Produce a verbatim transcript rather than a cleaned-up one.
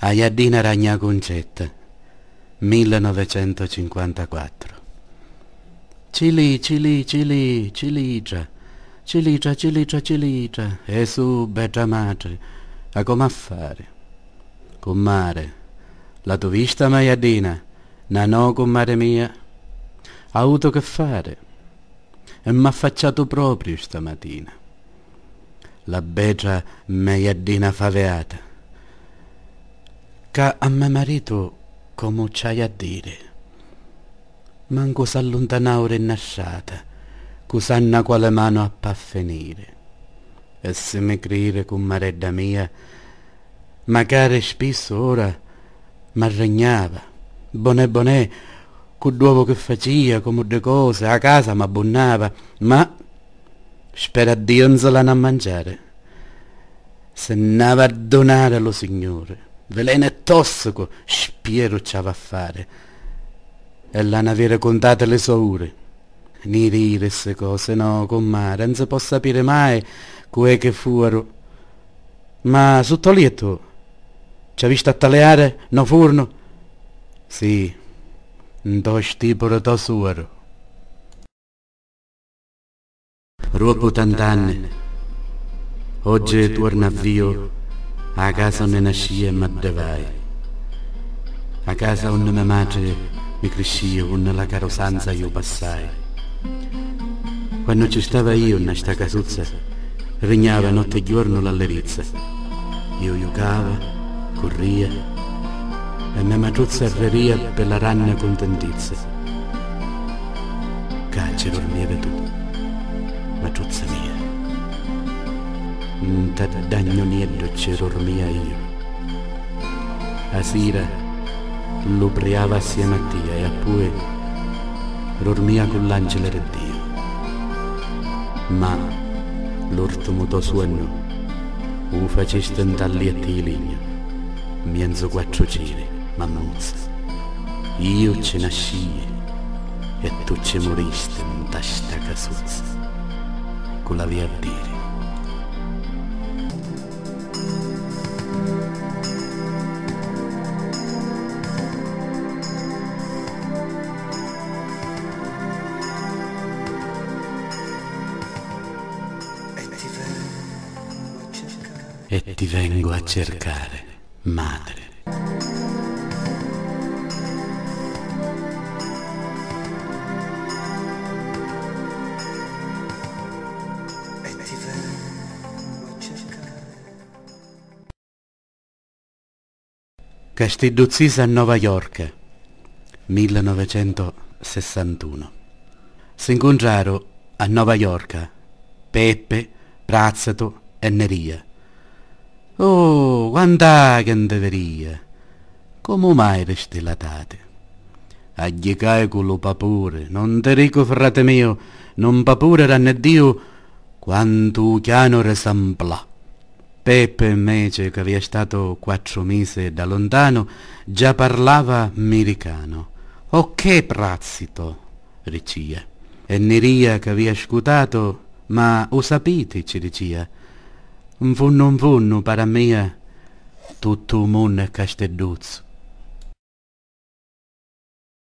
A jaddina ra gnà Cuncetta, millenovecentocinquantaquattru. Cilì, cilì, cilì, cilitra, cilitra, cilitra, cilitra, e su bedda matri, a comu a fari? Cummari, l'atu vista ma jaddina? Na no, cummari mia, avutu che fari. E m'ha affacciatu propriu stamatina. La bedda me jaddina faveata, ca a me maritu comu ci haiu a diri? Mancu s'alluntanau ri na strata, cu sa nna quali manu appi a finiri. E si mi criri, cummaredda mia, macari spissu ora m'arrignava, bonè bonè, cu dd'uovu chi facia, comu ddi cosi, a casa m'abbunnava, ma spera a Diu 'un si l'hanu a manciari. Si nn'havi a dunari lu Signuri, vilenu e tossicu, spieru ci havi a fari, e l'hanu a aviri cuntati li so uri. Ni riri ssi cosi, no, cummari, 'un si po sapiri mai cu è chi fuaru. Ma sutta o liettu ci avisti a taliari, no furnu? Sì, ntô stipuru tò suoru. Ruoppu tant'anni, oggi tuornu a viu a casa unni nascii e m'addivai, a casa unni me matri mi criscii, unni la carusanza iu passai. Quannu ci stava iu nna sta casuzza, rignava notti e juornu l'allirizza. Iu jucava, curria, e me matruzza riria pi la ranna cuntintizza. Ccà ci durmivi tu, matruzza mia. Nta dd'agnunieddu ci durmia iu. A sira lu priava assiemi a tia e appui durmia cu l'angili ri Diu. Ma l'urtimu to suonnu u facisti nta lietti i lignu, mienzu quattru ciri, mammuzza. Iu ci nascii e tu ci muristi nta sta casuzza, cu l'avia a diri. E ti vengu a cercare, madre. Castidduzzisa a Nova Yorca, millenovecentossessantunu. Si ncuntraru a Nova Yorca Peppi, Pràzzitu e Neria. Oh, quant'ha chi nti viria! Comu mai risti latati? Agghicai cu lu papuri, non ti dicu, frati miu, nun papuri ranni Diu, quantu u chianu risamplà. Peppi, inveci, c'avia statu quattru misi da luntanu, già parlava miricanu. "Ok, Prazzito", ricia. E Niria c'avia scutatu, "Ma u sapiti", ci dicia, "'n funnu 'n funnu, pari a mia, tuttu u munnu è castidduzzu.